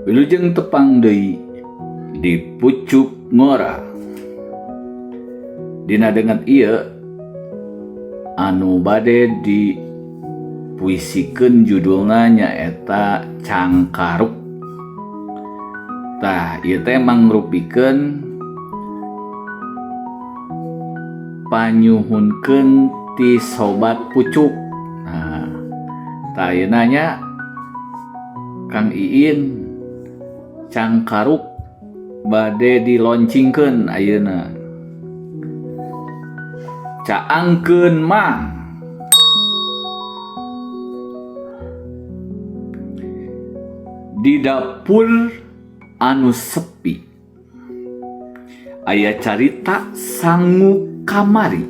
Wilujeng tepang deui di Pucuk Ngora. Dina denget ieu anu bade dipuisikeun judulna nyaeta Cangkaruk. Tah, ieu teh mangrupikeun panyuhunkeun ti Sobat Pucuk. Nah, tah ayeuna nya Kang Iin Cangkaruk bade diloncingkeun ayeuna. Caangkeun mang. Di dapur anu sepi aya carita sangu kamari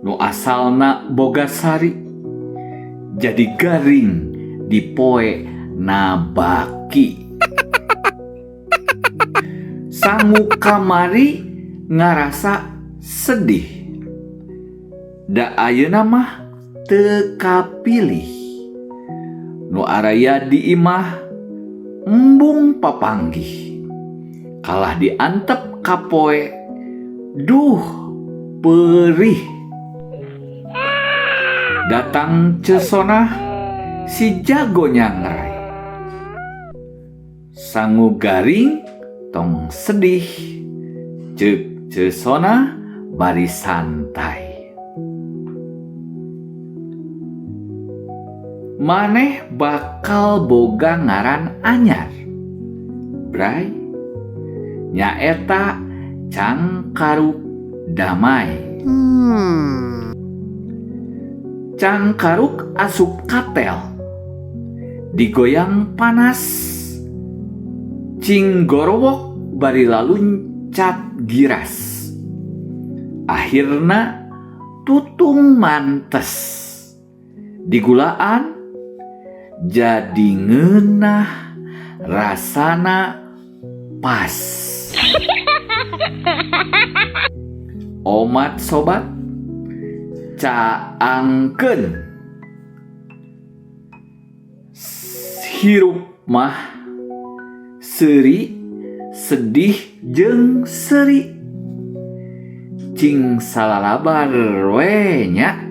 nu asalna boga sari jadi garing di poe nabaki. Sangu kamari ngarasa sedih da ayeuna mah teu kapilih nu araya di imah embung papanggih kalah diantep ka poe duh perih. Datang Ceu Sonah si jago nyangrai sangu garing tong sedih ceuk Ceu Sonah bari santai. Maneh bakal boga ngaran anyar Bray nyaeta Cangkaruk Damai. Cangkaruk asup katel digoyang panas cing gorowok bari laluncat giras akhirna tutung mantes digulaan jadi ngeunah rasana pas. Omat sobat caangkeun hirup mah seuri sedih jeung seuri cing salalabar we nya.